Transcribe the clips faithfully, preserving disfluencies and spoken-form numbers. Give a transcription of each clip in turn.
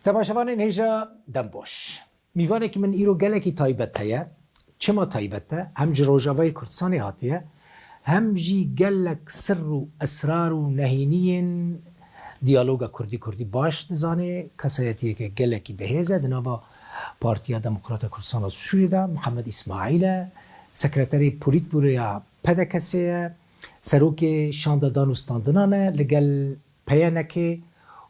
Temaşevanên hêja dem baş. Mîvanekî min îro gelekî taybet heye. Çima taybet e? Hem ji Rojavayê Kurdistanê hatiye, hem jî gelek sir û esrar û nehîniyên diyaloga Kurdî-Kurdî baş dizane. Kesayetiyeke gelekî bihêz e di nava Partiya Demokrata Kurdistana Sûriyê de. Mihemed Îsmaîl e, sekreterê Polîtbûroya P D K S'ê ye, serokê şanda dan û standinan e, li gel P Y N K'ê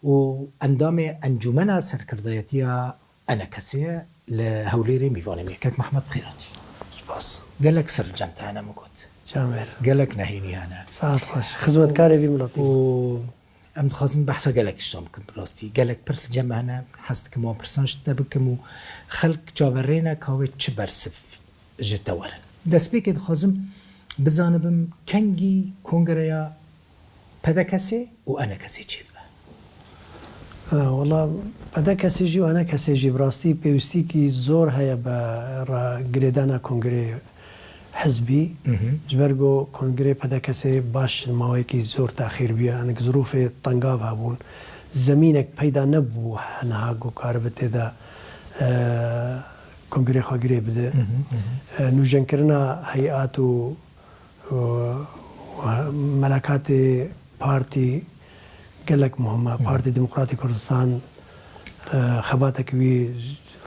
û endamê Encûmena Serkirdayetiya Enekesê ye. Li Hewlêrê mîvanê me kek Mehmet Xêratî. Spas. Gelek sir cem te hene min got. Camêr. Gelek nehînî hene. Saet xweş. Xizmetkarê vî miletî. Û em dixwazin behsa gelek tiştan bikin bi rastî. Gelek pirs cem hene. Hez dikim wan pirsan ji te bikim û xelk çaverêne ka wê çi bersiv ji te werin. Destpêkê dixwazim bizanibim kengî kongreya P D K S'ê û Enekesê çêdibe? E, wela P D K S jî û Enekesê jî bi rastî pêwîstîkî zor heye bi re girêdana kongrê hizbî. Hı hı. Ji ber ku kongrê P D K S'ê baş maweyekî zor texîr bûye. Hinek zirûfê tengav hebûn. Zemînek peyda nebû niha ku karibe tê de, e, kongrê xwe girê bide. Hı hı, hı hı. E, nûjenkirina heyat û, û melakatê partî gelek muhim e. Hı hı. Partî Demokratî Kurdistan, e, xebatek wî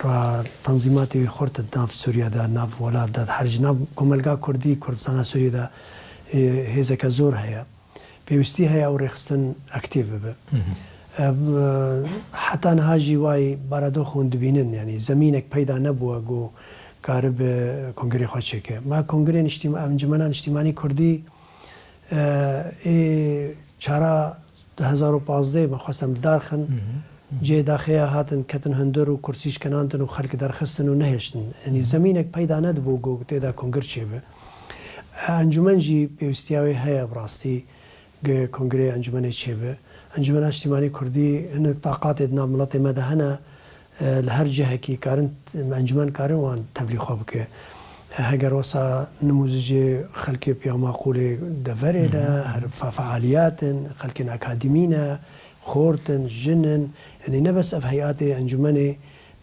ra tenzîmatê wî xurt di nav Sûriye de, nav welat de, her ji nav komelga Kurdî Kurdistana Sûriye de, e, hêzeke zor heye. Pêwîstî heye ew rêxistin aktîf bibe. Hı hı. Em, e, heta niha jî wayî baradox hûn dibînin, yanî zemînek peyda nebûwe ku karibe kongrê xwe çêke. Me kongrê niştîm-, Encûmena Niştîmanî Kurdî, e, ê çara du hezar û pazdeh me xwest em bi dar xin. Hı hı. Cihê daxê ya hatin, ketin hundir û kursî şkenandin û xelk derxistin û nehiştin. Yanî zemînek peyda nedibû ku tê de kongir çêbe. Encûmen jî pêwîstiya wê heye bi rastî, gi kongrê encûmenê çêbe. Encûmena Niştîmanî Kurdî hinek taqatê di nav miletê me de hene, e, li her cihekî karin, encûmen karin wan tevlî xwe bike. E, heger wesa nimûzicê xelkê piya maqûlê deverê ne, Hı hı. her fe-, fealiyat in, xelkên akademî ne, xort in, jin in. Yanî ne bes ev heyatê encûmenê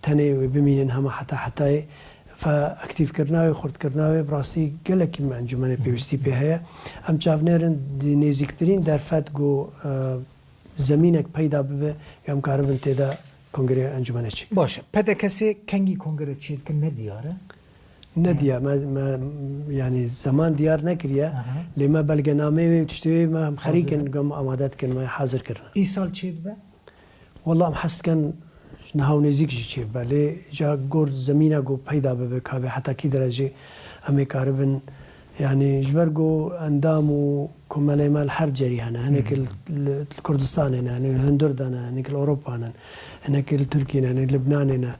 tenê wê bimînin hema heta hetayê. Fe aktîfkirina wê, xurtkirina wê bi rastî gelekî me encûmenê Hı hı. pêwîstî pê heye. Em çavnêrin di nêzîktirîn derfet ku, e, zemînek peyda bibe, em karibin tê de kongrê encûmenê çêkin. Baş e. P D K S kengî kongre çêdikin ne diyar e? Ne diyar, me, me, yanî zeman diyar nekiriye. Aha. Lê me belgenameyê wê û tiştê wê me em xerîk in, Hazir. gem amade dikin, me hazir kirine. Îsal çêdibe? Wela em hez dikin niha û nêzîk jî çêbibe. Lê ca gor zemîna ku peyda bibe, ka bê heta kî derecê em ê karibin. Yanî ji ber ku endam û komelê me li her cerî hene. Hinek Hı hı. li, li, li Kurdistanê ne, hinek li hundir de ne, hinek li Ewropa ne, hinek li Tirkiyê ne, hinek li Libnanê ne.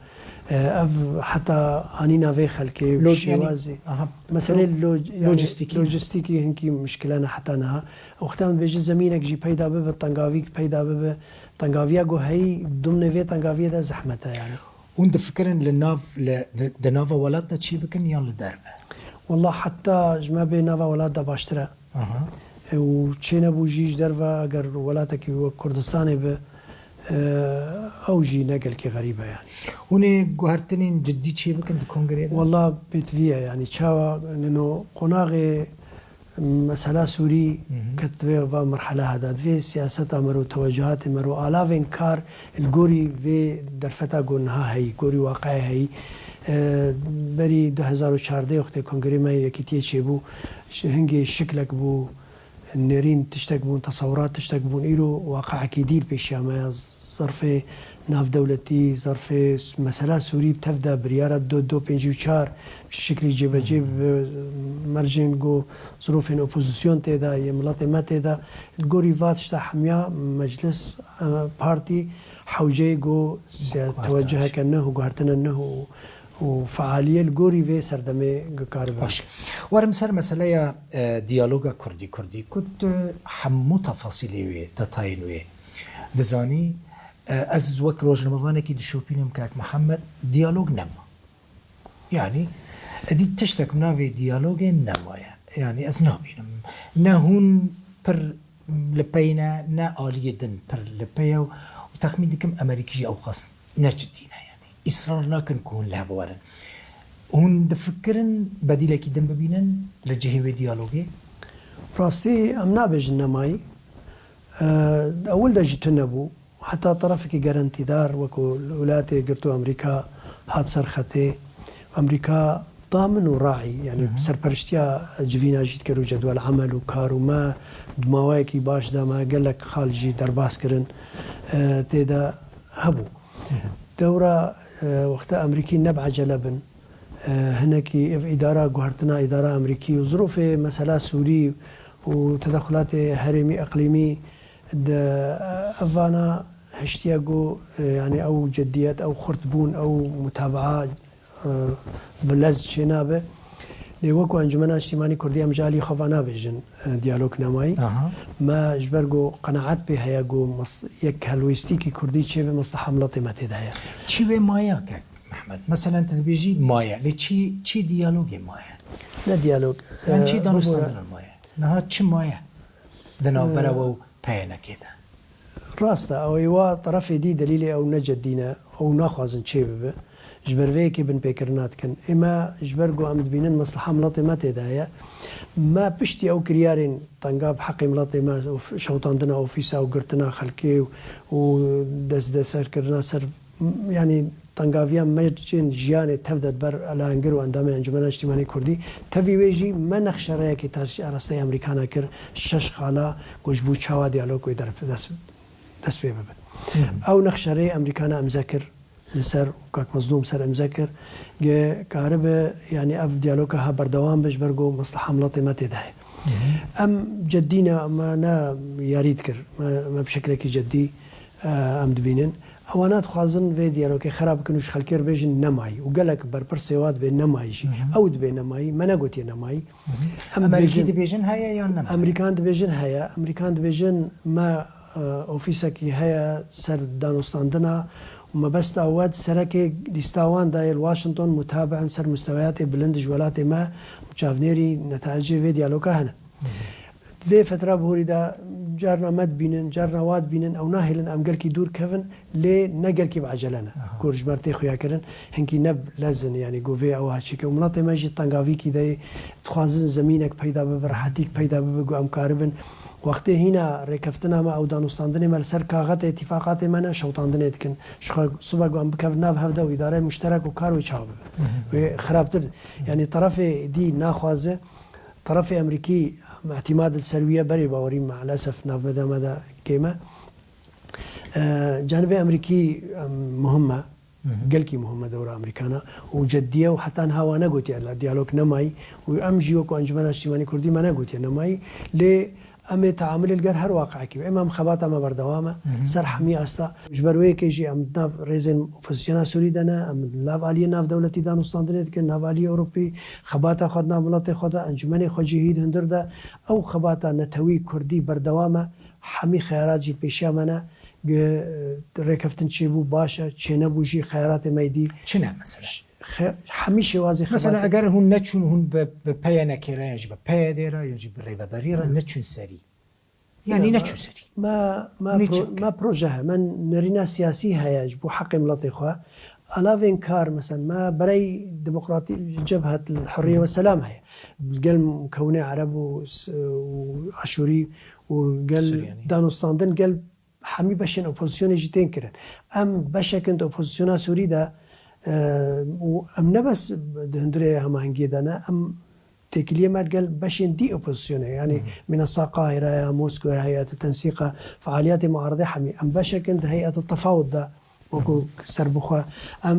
E, ev heta anîna vê xelkê bi Lo-, yanî şêwazê. Aha. Meselê Lo-, lo-, yanî lojistîkî. lojistîkî hinkî muşkile ne heta niha. Wexta em dibêjin zemînek jî peyda bibe, tengavîk peyda bibe, tengaviya ku heyî, dimnê vê tengaviyê de zehmet e yanî. Hûn difikirin li nav, li, li, di nava welat de çî bikin yan li derve? Wela heta ji me bê nava welat de baştir e. Aha. E, û çê nebû jî ji derve eger welatekî wek Kurdistanê be, e, ew jî ne gelkî xerîb e yanî. Hûn ê guhertinên cidî çê bikin di kongreyê de? Wela bêtivî ye yanî çawa nino qonaxê Mesela Sûrî Hı hı. ket vê va merhela heda. Divê siyaseta me ro, tewecuhatê me ro, alavên kar li gorî vê derfeta ku niha heyî, gorî waqiê heyî. E, berî du hezar û çardeh wextê kongrê me yekîtiyê çêbû, ş-, hingê şiklek bû, nêrîn tiştek bûn, tesewurat tiştek bûn. Îro waqiekî dî li pêşiya me ya. Zerfê navdewletî, zerfê s-, mesela Sûrî bi tev de biryara do do pêncî û çar bi şiklî cêbecê bi mercên ku zirofên opozîsyon tê de, yê miletê me tê de, li gorî va tişta hemiya meclis, e, partî hewceyê ku se-, Guhertin tewecuheke nuh û guhertine nuh û, û fealiyê li gorî vê serdemê karibe. Baş. Werim ser meseleya, e, diyaloga Kurdî-Kurdî. Ku tu hemû tefasîlê wê, detayên wê dizanî, e, ez wek rojnamevanekî dişopînim kak Mihemed, diyalog nema. Yanî, êdî tiştek bi navê diyalogê nemaye. Yanî, ez nabînim. Ne hûn pir li pey ne, ne aliyê din pir li pey e û, û texmîn dikim Emerîkî jî ew xwest ne cidî ne, yanî îsrar nakin ku hûn li hev werin. Hûn difikirin bedîlekî din bibînin li cihê wê diyalogê? Rastî em nabêjin nemayî. Eee, ewil de jî tune bû. Heta terefekî gerentîdar wekû Wîlayetê Girtû Amerîka hat ser xetê. Amerîka da min û raî, yanî Hı hı. serperiştiya civîna jî dikir û cedwel emel û kar û me di maweyekî baş de me gelek xal jî derbas kirin. Eee, tê de hebû. Hı hı. Dewra, eee, wexta Amerîkî ne bi ecele bin. Eee, hinekî ev îdara guhertina îdara Amerîkî û zirofê mesela Sûrî û tedexulatê herêmî eqlîmî Di evana hiştiye ku, e, yanî ew ciddiyet, ew xurtbûn, ew mutabaa, e, bi lez çênabe. Lê wekû Encûmena Niştîmanî Kurdî em ji alî xwe ve nabêjin, e, diyalog nemayî. Aha. Me ji ber ku qenaet pê heye ku mes-, yek helwêstîkî Kurdî çêbe, mesleha miletê me tê de heye. Çi wê maye kek Mehmet? Meselen tu dibêjî maye. Lê çi, çi diyalogê maye? Ne diyalog, Yan e, çi bibûre- danûstandinan maye? Niha çi maye? Di navbera we û P Y N K'ê de. Rast e, ew ê wa terefê dî delîlê ew ne cedî ne, ew naxwazin çê bibe. Ji ber vê yekê binpêkirina dikin. Ê me ji ber ku em dibînin mesleha miletê me tê de heye. Me piştî ew kiryarên tengav heqê miletê me, of-, şewitandina ofîsa û girtina xelkê û, û destbeserkirina ser M-, yanî tengaviya mercên jiyanê tev de di ber aliyengir û endamên Encûmena Niştîmanî Kurdî. Tevî wê jî me nexşereyekê tarîxî arasteyê Amerîkana kir, şeş xala ku ji bo çawa diyalog wê derf-, dest, dest pê bibe. Hı hı. Ew nexşereyê Amerîkana imze kir li ser û kak Mezlûm ser imze kir. Ge karibe, yanî ev diyaloga ha berdewam be ji ber ku mesleha miletê me tê de heye. Hı hı. Em cedî ne, me ne yarî dikir. Me, me bi şekilekî cedî e, em dibînin. Ewana dixwazin vê diyalogê xera bikin û ji xelkê re bêjin nemayî. Û gelek berpirsê wa dibê nemayî jî. Hı hı. Ew dibê nemayî, me negotiye nemayî. Hı hı. Em Amerîkî dibêjin, dibêjin heye yan nemayî? Amerîkan dibêjin heye, Amerîkan dibêjin me, e, ofîsekî heye ser danûstandina û mebesta we di serekê lîsta wan de yê li Washington mutabi'in ser musteweyatê bilind ji welatê me û çavnêrî netayecê vê diyaloga hene. Hı hı. Di vê fetra bihurî de carna me dibînin, carna wa dibînin, ew nahêlin em gelkî dûr kevin, lê ne gelkî bi ecele ne. Aha. Ku ji ber tê xuyakirin, hinkî ne bi lez in, yanî ku vê ew ha çêke. Û miletê me jî tengavîkî de yê, dixwazin zemînek peyda bibe, rehetîk peyda bibe, ku em karibin. Wextê hîna rêkeftina me, ew danûstandinê me li ser kaxetê, îtîfaqatê me ne, şewitandinê dikin. Ji xwe sibe ku em bikevin nav hev de û îdareyê muşterek û kar wê çawa bibe. Hı hı. Wê xirabtir, yanî terefê dî naxwaze, Terefê Amerîkî îtîmad li ser wî ye, berê bawerî meelesef navbera me de kêm e. E, canibê Amerîkî, em, muhim e. Hı hı. Gelkî muhim e dewra Amerîkana û ceddiye û heta niha wa negotiye, la diyalog nemayî û em jî wekû Encûmena Niştîmanî Kurdî me negotiye nemayî. Lê em ê teamulê li gel her waqiekî be. Ema em xebata me berdewam e. Hı hı. Ser hemî asta. Ji ber wê yekê jî em di nav rêzên opozisyona Sûrî de ne, em li nav aliyê navdewletî danûstandinê dikin, nav aliyê Ewropî xebata xwe di nav miletê xwe de, encûmenê xwe cihî di hundir de, ew xebata netewî kurdî berdewam e, hemî xeyalat jî li pêşiya me ne, gi-, rêkeftin çêbû baş e, çênebû jî xeyalatê me yê dî. Çi ne mesela? Xe-, hemî şêwazê Mesela xebatê eger hûn neçûn, hûn bi, bi P Y N K re yan jî bi P Y D re yan jî bi rêveberî re neçûn serî. Yanî Ya, neçû serî. Me, me, Hûn ê çi pro-, bikin? Me proje heye, me nerîna siyasî heye ji bo heqê miletê xwe. Alavên kar, mesela, me berey demokratî, Cebhet Hurriye ve Selam heye. Gel mukewinê Ereb û s-, û Aşûrî û gel Suryanî. Danûstandin, gel hemî beşên opozisyonê jî tên kirin. Em beşek in di opozisyona Sûrî de, e, û em ne bes di hundirê hemahengiyê de ne, em têkiliyê me gel beşên dî opozisyonê, yanî Hı hı. mînesa Qahîreya, Moskoya, Heyeta Tensîqa, fealiyetê muaredê hemî. Em beşek in di Heyeta Tefawud de, wekû serbixwe. Em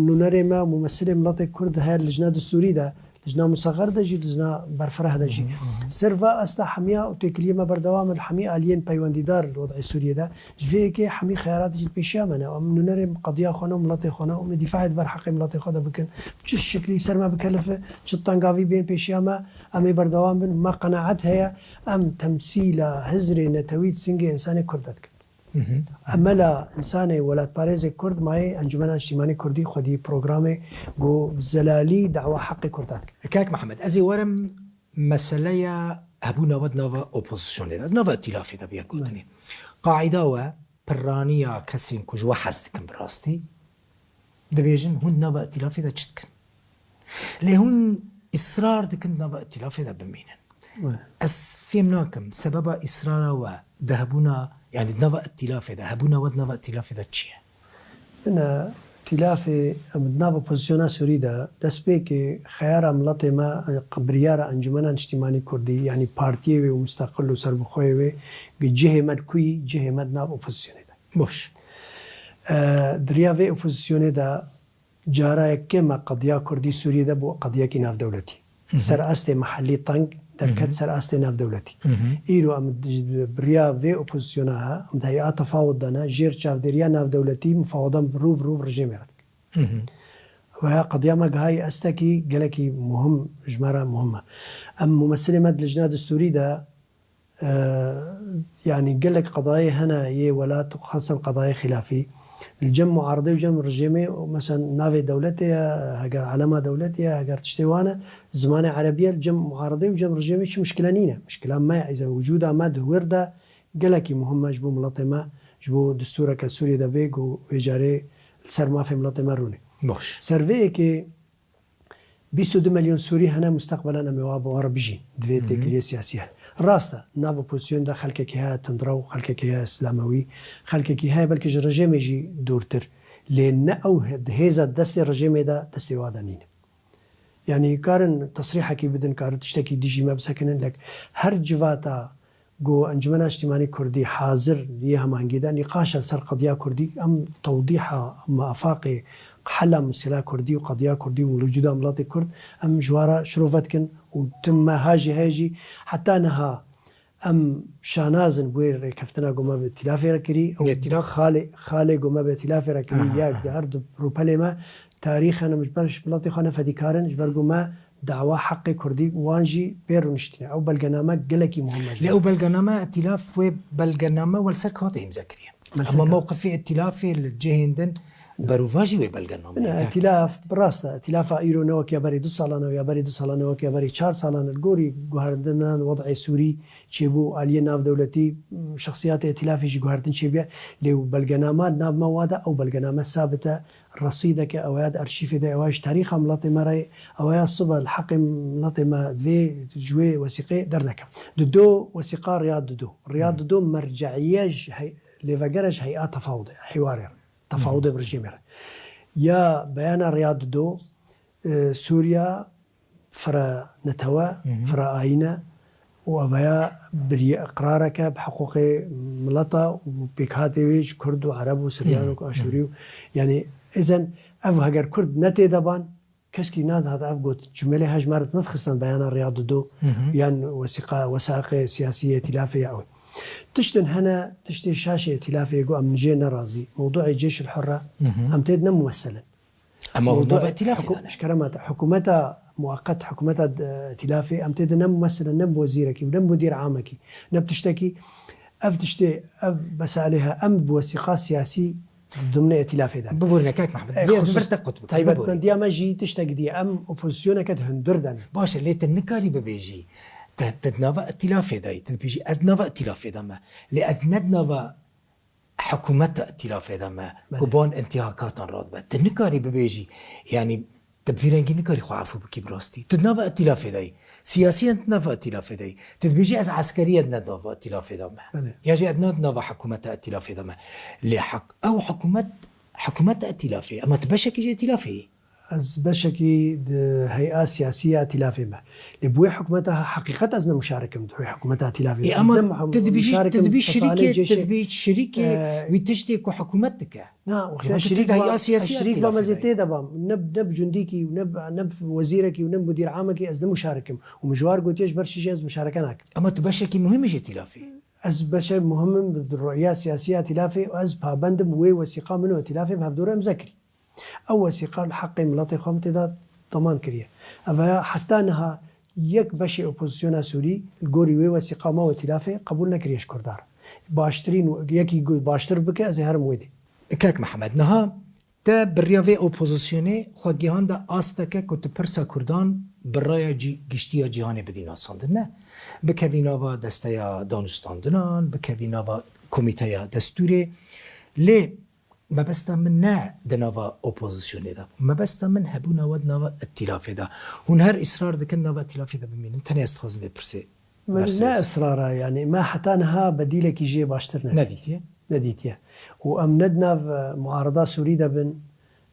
nûnerê me, mumesilê miletê Kurd heye lijna distûrî de, lijna musexer de jî, lijna berfireh de jî. Hı hı, hı hı. Ser va asta hemiya û têkiliyê me berdewam in, hemî aliyên peywendîdar li wed'ê Sûriyê de. Ji vê yekê hemî xeyalatê jî li pêşiya me ne. Em nûnerê qediya xwe ne û miletê xwe ne û em ê dîfaê di ber heqê miletê xwe de bikin. Çi şeklî ser me bikelife, çi tengavî bên pêşiya me, em ê berdewam bin. Me qenaet heye, em temsîla hizrê netewî di singê însanê Kurd de dikin. Hı hı. Emela însanê welatparêzê Kurd mayê Encûmena Niştîmanî Kurdî xwedî programê ku bi zelalî dawa heqê Kurdan dikin. Kek Mehmet, ez ê werim meseleya hebûna we di nava opozisyonê de, di nava îtîlafê de bi yek gotinê. Belê. Qaîda we, piraniya kesên ku ji we hez dikin bi rastî, dibêjin hûn di nava îtîlafê de çi dikin? Lê hûn îsrar dikin di nava îtîlafê de bimînin. Evet. Ez fêm nakim sebeba îsrara we di hebûna, yanî di nava îtîlafê de, hebûna we di nava îtîlafê de çi ye? Bine, îtîlafê, em di nav opozisyona Sûrî de, destpêkê xeyara miletê me, biryara Encûmena Niştîmanî Kurdî, yanî partiyê wê û mustaqil û serbixweyê wê, cihê me li ku yî, cihê me di nav opozisyonê de. Boş. E, di riya vê opozisyonê de cara yekê me qediya Kurdî Sûriyê de bû qediyekî navdewletî. Hı hı. Ser astê mehellî teng derket, hı hı, ser astê navdewletî. Hı hı. Îro em di, bi riya vê opozisyona he, em di hey'a tefawud de ne, jêr çavdêriya navdewletî mifawadan bi rû bi rû bi rejêmê re dikin. Hı hı. Veya qediya me gihayî astekî gelekî muhim, ji me re muhim e. Em mumesilê me di lijna destûrî de, e, yanî gelek qedayê hene yê welat û xasen qedayê xilafî. Li cem muaredê û cem rejêmê, mesela navê dewletê ye, heger alema dewletê ye, heger tiştê wan e, zimanê erebî ye, li cem muaredê û cem rejêmê çi mişkile nîne. Mişkila me, îzen wicûda me di wir de gelekî muhim e ji bo miletê me, ji bo destûreke Sûriyê de bê ku wê carê li ser mafê miletê me rûnê. Baş. Ser vê yekê bîst û du milyon Sûrî hene, mustaqbelen em ê wa bi wan re bijîn, di vê, hı hı, têkiliyê siyasî hene. Rast e, nav opozîsyon de xelkekî heye tundrew, xelkekî heye îslamewî, xelkekî heye belkî ji rejêmê jî dûrtir. Lê ne ew he-, di hêza destê rejêmê de, destê wa de nîne. Yanî karin tesrîhekî bidin, karin tiştekî dijî me bisekinin, lek her civata ku Encûmena Niştîmanî Kurdî hazir yê hemahengî de nîqaşa ser qediya Kurdî, em tewdîha, em afaqê hela mesela Kurdî û qediya Kurdî û wicûda miletê Kurd, em ji wan re şirove dikin û tim me ha jî heye jî heta niha em şanaz in bi wê rêkeftina ku me bi îtîlafê re kirî, ew, îtîlaf, xalê, xalê ku me bi îtîlafê re kirî, ya, ya, di her du rûpelê me tarîx hene, em ji ber miletê xwe ne fedîkar in, ji ber ku me dawa heqê Kurdî wan jî pê rûniştine. Ew belgename gelekî muhim e ji me. Lê ew belgename, îtîlaf wê belgename wel ser kağıt îmze kiriye. Ama mewqifê îtîlafê li cihên din berovajî wê belgenameyê. Ne, ya, îtîlaf, bi rast e. Îtîlafa îro ne wek ya berî du salan e, ya berî du salan e, wek ya berî çar salan e. Li gorî guherdinan wed'ê Sûrî çêbû, aliyê navdewletî, şexsiyatê îtîlafê jî guhertin çêbûye. Lê belgenama di nav me wa de, ew belgename sabit e. Resîdeke ew ya di arşîfê de, ew ya ji tarîxa miletê me re ye, ew ya sibe li heqê miletê me divê ji wê wesîqê dernekeve. Dido wesîqa Riyad Dido. Riyad Dido merceîye ji hey-, lêvegere ji hey'a tefawudê, hêwarê re. Tefawudê bi rejîmê re. Ya beyana Riyad Dido, e, Sûriya fira netewe, fira ayîn e û ev ya birî-, qirareke bi hiqûqê mileta û pêkhatê wê ji Kurd û Ereb û Siryan û Aşûrî û, yanî, îzen ev heger Kurd ne tê de ban, keskî nadihat ev got, cumlê hej me re nedixistin beyana Riyad Dido yan wesîqa, wesaiqê siyasî yê îtîlafê ya ew. Tiştin hene, tiştê şaşê îtîlafê ku em jê nerazî, mewduê Cêşil Hurr e, em tê de ne mumesel in. Ama hûn nava îtîlafê de ne. Ji kerema te, hikûmeta muweqet, hikûmeta, e, îtîlafê, em tê de ne mumesile, ne bi wezîrekî, ne bi mudîr amekî, ne bi tiştekî. Ev tiştê, ev meselê he, em bi wesîqa siyasî di dimnê îtîlafê de ne. Biborîne kak Mehmed. E, vê ez xusûs-, vir te qut bikim, biborîne. Taybetmendiya me jî tiştek dî ye. Em opozisyoneke di hundir de ne. Baş e, lê tu nikarî bibêjî, te, te di nava îtîlafê de yî, tu dibêjî, ez di nava îtîlafê de me. Lê ez ne di nava hikûmeta îtîlafê de me, belê, ku ban intihakatan radibe. Tu nikarî bibêjî, yanî tu bi vî rengî nikarî xwe efû bikî bi rastî. Tu di nava îtîlafê de yî. Siyasiyen tu di nava îtîlafê de yî. Tu dibêjî ez eskeriye di nava îtîlafê de me. Belê. Ya jî ez ne di nava hikûmeta îtîlafê de me. Lê hik-, ew hikûmet, hikûmeta îtîlafê, ama tu beşekî ji îtîlafê yî. Ez beşekî di hey'a siyasî ya îtîlafê me. Lê bi wê hikûmeta heqîqet ez ne muşarik im di wê hikûmeta îtîlafê de. Ê, ama tu dibêjî, tu dibî şirîkê, tu dibî şirîkê, e, wî tiştê ku hikûmet dike. Na, wexta şirîk ba, şirîk ba me zê tê de bam. Ne, ne bi cundîkî û ne bi, ne bi wezîrekî û ne bi mudîr amekî ez ne muşarik im. Û min ji war gotiye ji ber çi jî ez muşareke nakim. Ama tu beşekî muhim î ji îtîlafê. Ez beşek muhim im di ru'iya siyasî ya îtîlafê û ez pabend im wê wesîqa min û îtîlafê bi hevdû re imze kirî. Ew wesîqa li heqê miletê xwe min tê de deman kiriye. Ev ya heta niha yek beşê opozisyona Sûrî li gorî wê wesîqa me û îtîlafê qebûl nekiriye ji Kurdan re. Baştirîn û yekî ku baştir bike, ez ê herim wê dê. Kek Mihemed, niha te bi riya vê opozisyonê xwe gihande asteke ku tu pirsa Kurdan bi raya cî-, giştî ya cîhanê bidî nasandin. Ne. Bikevî nava desteya danûstandinan, bikevî nava komîteya destûrê. Lê mebesta min ne di nava opozisyonê de. Mebesta min hebûna we di nava îtîlafê de. Hûn her îsrar dikin nava îtîlafê de bimînin. Tenê ez dixwazim vê pirsê Min ne bersivî. Israra, yani, me heta niha bedîlekî jê baştir nedîtiye. Nedîtiye. Nedîtiye. Û em ne di nav, e, muarada Sûrî de bin,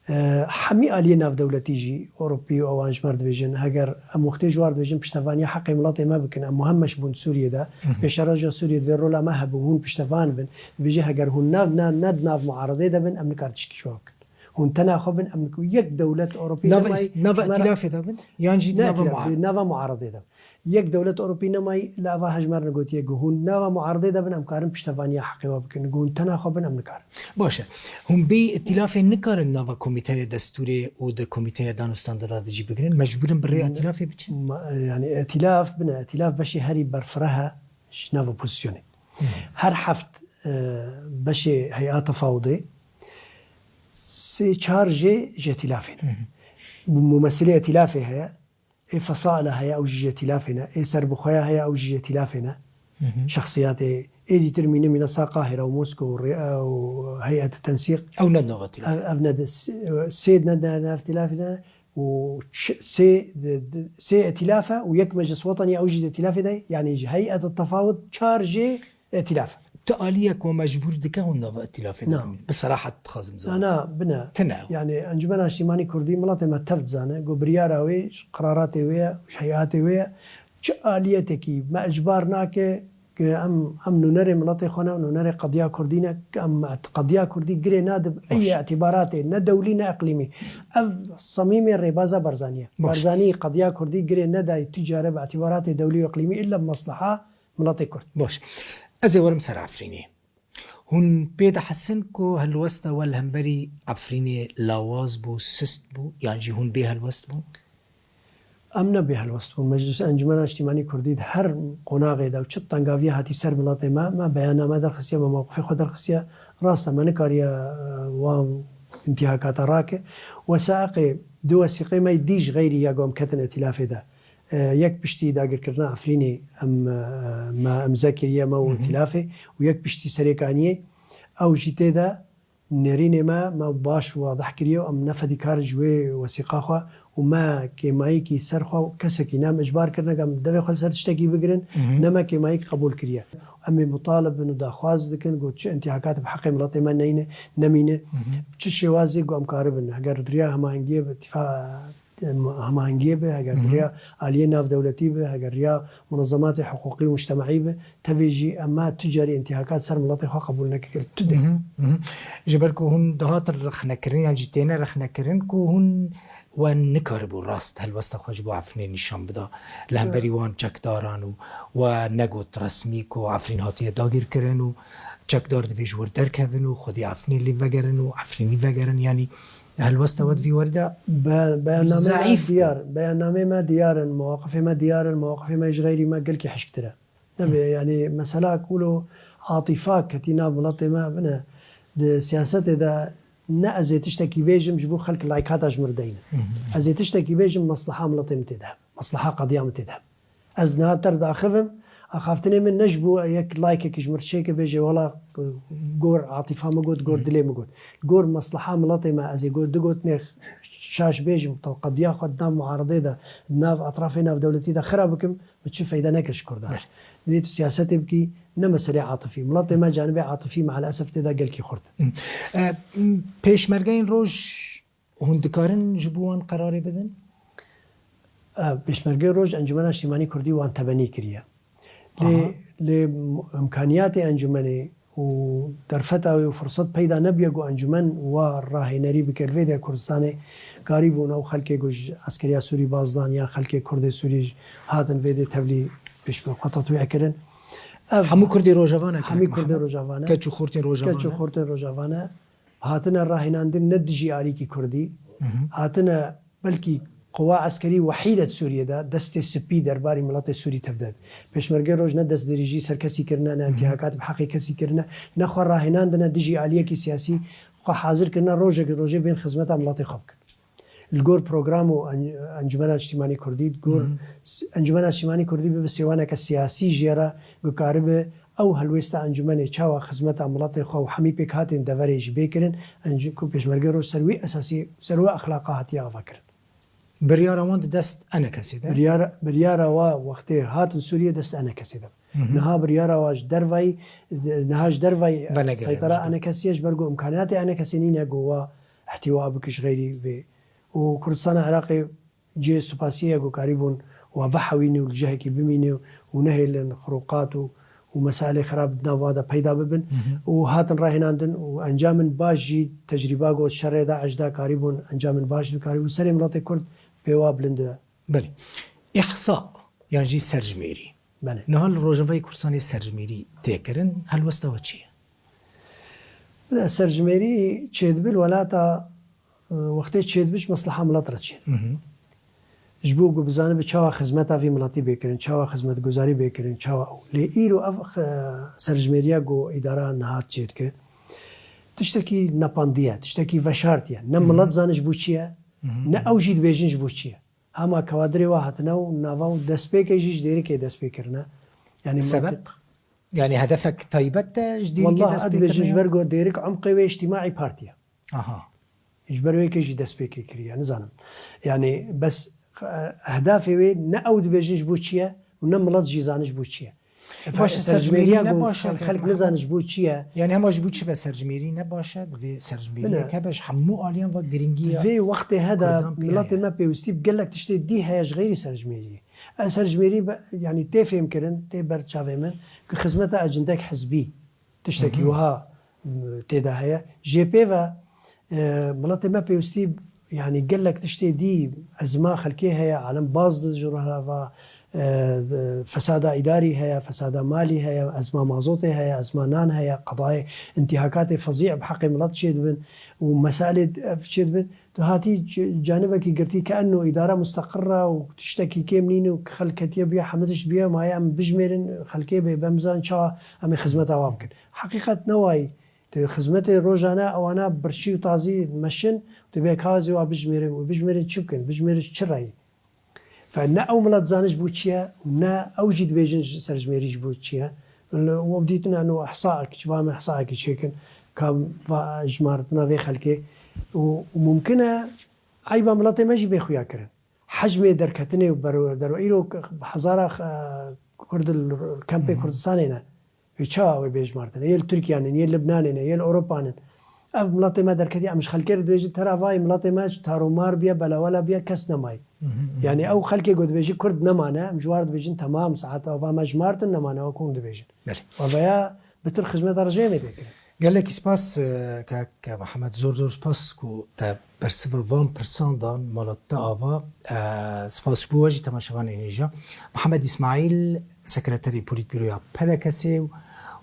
e, hemî aliyê navdewletî jî, Ewropî û ewan ji me re dibêjin, heger em wextê ji war dibêjin piştevaniya heqê miletê me bikin, em muhemmeş bûn Sûriyê de, Hı hı. pêşeroja Sûriyê divê rola me hebû, hûn piştevan bin, dibêje heger hûn nav, ne, ne di nav muaradê de bin, em nikar tişkî ji we bikin. Hûn tena xwe bin, em yek dewlet Ewropî Nava nemayî, îs-, nava ji me re îtîlafê de bin, yan jî Ne nava îtîlaf, muar- nava muaradê de bin. Yek dewlet Ewropî nemayî, li eva hejmer negotiye ku hûn nava muaredê de bin, em karin piştevaniya heqê we bikin. Ku hûn tena xwe bin, em nikarin. Baş e. Hûn bêyî îtîlafê nikarin nava komîteya destûrê û di komîteya danûstandina de jî bigirin? Mecbûr in bi rêya N-, îtîlafê biçin? ma-, yani îtîlaf, bine, îtîlaf beşê herî berfireh e ji nav opozisyonê. Hı. Her heft, e, beşê hey'a tefawudê, sê çar jê ji îtîlafê ne. Hı hı. Mumesilê îtîlafê heye, Ê fesaila heye, ew jî ji îtîlafê ne. Ê serbixweya heye, ew jî ji îtîlafê ne. Hı hı. Şexsiyatê ê dîtir mîne, mîne sa Qahira û Mosko û rê-, û heyet tensîq. Ew ne nava îtîlafê. Ev, ev ne de s-, sê ne de nav îtîlafê ne. Û ç-, sê de, de, sê îtîlaf e û yek meclis wetenî ew jî di îtîlafê de. Yani ji heyet tefawut çar jê Îtîlaf. Tu aliyek we mecbûr dike hûn nava îtîlafê de Na. bimînin? Bi serahet dixwazim Na, zanim. na, bine. Tune. Yani Encûmena Niştîmanî Kurdî miletê me tev dizane, ku biryara wê, ji qeraratê wê ye, ji heyatê wê ye. Çi aliyetekî me icbar nake, ku em, em nûnerê miletê xwe ne, nûnerê qediya Kurdî ne, ku em qediya Kurdî girê nade bi Baş. ey îtîbaratê, ne dewlî ne iqlîmî. Ev semîmê rêbaza Barzanî ye. Baş. Barzanî qediya Kurdî girê nedayî tu care bi îtîbaratê dewlî û iqlîmî, îlla bi mesleha miletê Kurd. Baş. Ez ê werim ser Efrînê. Hûn pê dihesin ku helwesta we li hemberî Efrînê lawaz bû, sist bû, yan jî hûn bê helwest bûn? Em ne bê helwest bûn. Meclis Encûmena Niştîmanî Kurdî di her qonaxê de û çi tengaviya hatî ser miletê me, me beyanname derxistiye, me mewqifê xwe derxistiye. Rast e, me nikariye, e, wan întîhakata rake. Wesaeqê, du wesîqê me dî ji xeyrî ya ku em ketin îtîlafê de. E, yek piştî dagirkirina Efrînê em, e, me îmze kiriye, me û Hı hı. îtîlafê û yek piştî Serêkaniyê. Ew jî tê de nêrînê me, me baş wadih kiriye û em ne fedîkar ji wê wesîqa xwe û me kêmayîkî ser xwe û kesekî ne em icbar kirine ku em devê xwe li ser tiştekî bigirin, Hı hı. ne me kêmayîk qebûl kiriye. Em ê mutalib bin û daxwaz dikin ku çi întîhakat bi heqê miletê me neyne, nemîne, Hı hı. çi şêwazê ku em karibin, heger di riya hemahengiyê bi îtîfa-, hemahengiyê be, heger Hı hı. riya aliyê navdewletî be, heger riya munezematê hiqûqî û mujtemaî be, tevê jî em me tu carî întîhakat ser miletê xwe qebûl nekiriye li tu dê. Hı hı, hı hı. Ji ber ku hûn dihatin rexnekirin yan jî têne rexnekirin ku hûn we nikaribû rast helwesta xwe ji bo Efrînê nîşan bida. Li hemberî wan çekdaran û we negot resmî ku Efrîn hatiye dagirkirin û çekdar divê ji wir derkevin û xwedî Efrînê lê vegerin û Efrînî vegerin. Yanî helwesta we di vî warî de Be-, beyannamê me zeîf bû. diyar, beyannamê me diyar in, mewaqifê me diyar in, mewaqifê me ji xeyrî me gelkî hişktir e. Nebe, Hı. yanî mesela ku lo atîfa ketî nav miletê me bine, di siyasetê de ne ez ê tiştekî bêjim ji bo xelk laykata ji min re deyne. Hı hı. Ez ê tiştekî bêjim, mesleha miletê min tê de hebe. Mesleha qediya min tê de hebe. Ez niha te re daxivim, axaftinê min ne ji bo yek laykekî ji min re çêke bêje, wela gor atîfa min got, gor Hı. dilê min got. Gor mesleha miletê me ez ê got, du gotinê şaş bêjim, taw qediya xwe di nav muaredê de, di nav etrafê navdewletî de xira bikim, min çi feyde nekir ji Kurdan. Belê. Divê tu siyasetê bikî, ne meselê atifî. Miletê me canibê atifî meelesef tê de gelkî xurt. Hı. E, m, pêşmergeyên roj Hûn dikarin ji bo wan qerarê bidin? E, Pêşmergê Roj Encûmena Niştîmanî Kurdî wan tebenî kiriye. Lê, Aha. lê m-, imkaniyatê encûmenê û derfeta wê û firsat peyda nebiye ku encûmen wa rahênerî bike. Li vê de Kurdistanê karîbûn ew xelkê ku ji eskeriya Sûrî baz dan ya xelkê Kurdê Sûrî hatin vê de tevlî pêşbirxwe tetwîq kirin. Ev Hemû Kurdê Rojava ne, hemî Kak Kurdê Mihemed? Rojava ne. Keç û xortên Rojava Keç û ne? xortên Rojava ne. Hatine rahênandin ne dijî alîkî Kurdî, Hı hı. hatine belkî quwa eskerî wehîd e di Sûriyê de, destê spî derbarî miletê Sûrî tevdet. Pêşmergê Roj ne destdirêjî ser kesî kirine, ne Hı hı. întîhakat bi heqê kesî kirine, ne xwe rahênandine dijî aliyekî siyasî, xwe hazir kirine rojek rojê bên xizmeta miletê xwe bikin. Li gor program û en-, Encûmena Niştîmanî Kurdî, li gor s-, Encûmena Niştîmanî Kurdî bibe sêwaneke siyasî jê re ku karibe ew helwêsta encûmenê çawa xizmeta miletê xwe û hemî pêkhatên deverê jî bê kirin, encû-, ku Pêşmerge Roj ser wî esasî, ser wî exlaqa hatiye avakirin. Biryara wan di dest ENKSê de? Biryara, biryara wa wextê hatin Sûriyê dest ENKSê de. Niha biryara wa ji dervayî, niha ji dervayî seytera ENKSê ye, ji ber ku imkaniyatê ENKSê nîne ku wa ihtiwa bike ji xeyrî vê. Û Kurdistana Iraqê cihê supasiyê ye ku karîbûn wa bihewîne û li cihekî bimîne û nehêlin xuruqat û, û mesailê xirab di nav wa de peyda bibin. Û hatin rahênandin û encamên baş jî tecrîba got şerê DAIŞ de karîbûn, encamên baş dikarîbûn serê miletê Kurd pê wa bilind be. Belê. Îhsa yan jî serjimêrî. Belê. Niha li Rojavayê Kurdistanê serjimêrî tê kirin, helwesta we çi ye? Bila serjimêrî çêdibe li welata, e, wextê çêdibe ji mesleha milet re çêdibe. Ji bo ku bizanibe çawa xizmeta vî miletî bê kirin, çawa xizmetguzarî bê kirin, çawa ew. Lê îro ev xe-, serjimêriya ku îdara niha çêdike, tiştekî nepandî ye, tiştekî veşartî ye. Ne milet zane ji bo çi ye, ne ew jî dibêjin ji bo çi ye. Hema kewadirê wa hatine û nava û destpêkê jî ji Dêrikê dest pê kirine. Yanî Sebep? Yanî hedefek taybet e ji Dêrikê dest pê kirine? Wallah, ez dibêjim ji ber ku Dêrik umqê wê îctîmaî partî ye. Aha. Ji ber wê yekê jî dest pê kê kiriye, nizanim. Yanî bes, e, ehdafê wê ne ew dibêjin ji bo çi ye û ne milet jî zane ji bo çi ye. Baş e, serjimêrî ne baş e, xelk nizane ji bo çi ye. Yanî hema ji bo çi be serjimêrî ne baş e, divê serjimêrîyek hebe ji hemû aliyan ve giringî ya. Vê wextê hede miletê me pêwîstî bi gelek tiştê dî heye ji xeyrî serjimêriyê. Ev serjimêrî be, yanî tê fêmkirin, tê ber çavê min, ku xizmeta ecindek hizbî, tiştekî wiha, m, tê de heye. Jê pê ve, e, miletê me pêwîstî, yanî gelek tiştê dî, ezma xelkê heye, alem baz di ji rihra va, e, fesada îdarî heye, fesada malî heye, ezma mazotê heye, ezma nan heye, qedayê întîhakatê fezî bi heqê milet çêdibin û mesailê ev çêdibin. Tu hatî c-, canibekî girtî ke enno îdare musteqir e û tiştekî kêm nîne û xelk ketiye biya hemî tişt biya maye em bijmêrin xelkê bê bem bizan çawa em ê xizmeta wan bikin. Heqîqet ne wayî. Tu xizmetê rojane ewana birçî û tazî meşin, tu bê kazî wa bijmêrin û bijmêrin çi bikin, bijmêrin çi reyî. Fe ne ew milet zane ji bo çi ye û ne ew jî dibêjin ji serjimêrî ji bo çi ye. Li, we dîtin eno ihsaek, çi va me ihsaekî çêkin, ka va jimartina vê xelkê û, û mumkin e eyba miletê me jî bê xuya kirin. Hecmê derketinê û ber-, derve îro hezara, e, Kurd li kempê Kurdistanê ne. Wê çawa wê bê jimartin? Yê li Tirkiyan in, yê li Libnanê ne, yê li Ewropan in. Ev miletê me derketiye, em ji xelkê re dibêjin, tera vayê miletê me tarûmar biye, belawela biye, kes nemayî. Yanî ew xelkê ku dibêjin Kurd nemane, em ji war dibêjin, temam, saet ava me jimartin, nemane, wek hûn dibêjin. Belê. Wa veya bitir xizmeta rejîmê tê kirin. Gelekî spas, e, kek Mihemed, zor zor spas ku te bersiva van pirsan dan, mala te ava. E, spas ji bo we jî temaşevanên hêja. Mihemed Îsmaîl, sekreterê polîtbîroya P D K S'ê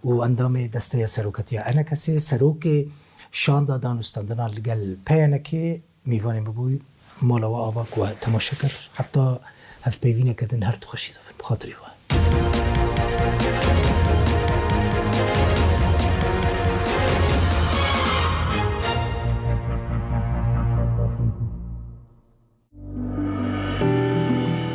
û endamê Desteya Serokatiya ENKS'ê, serokê şanda dan û standina li gel P Y N'K'ê, mêvanê min bû. Mala we ava ku we temaşe kir. Heta hevpeyvîneke din her tu xweşî dibin. Bi xatirê we.